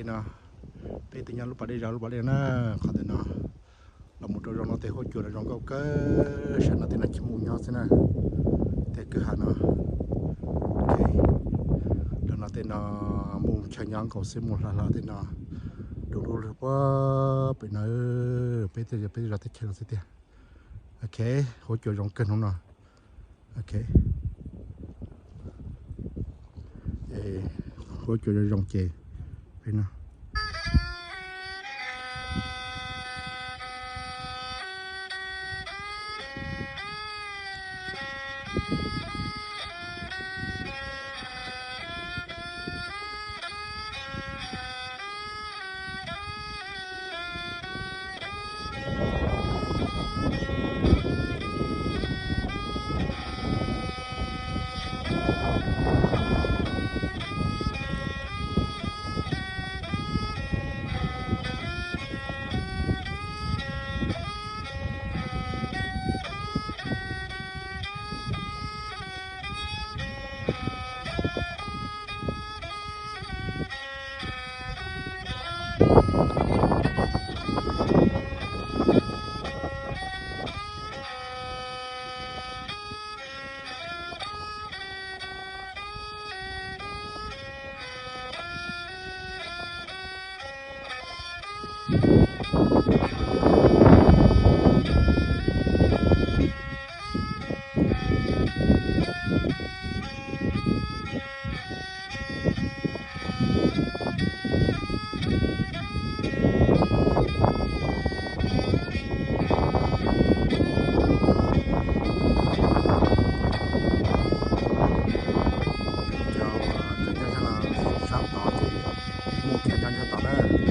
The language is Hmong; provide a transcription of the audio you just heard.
No, peb twb nyob lub pas dej zog lub pas dej na, qhov ntawm no los mus rau zoo no tej huab cua no zoo nkauj kawg, sab no tej no tsis muaj nyob xwb na, tej kwj ha no. Rau no tej no muaj chaw nyob nkaus xwb, muaj hla hla tej no, dua lub lwg puag pem no, peb tej zos peb tej zos teb chaws no xwb tiag. Ok, huab cua zoo kawg hnub no. Ok, huab cua zoo zoo ces peb no. Cov uas nyob sab tod ces muaj kiag nyob sab tod na.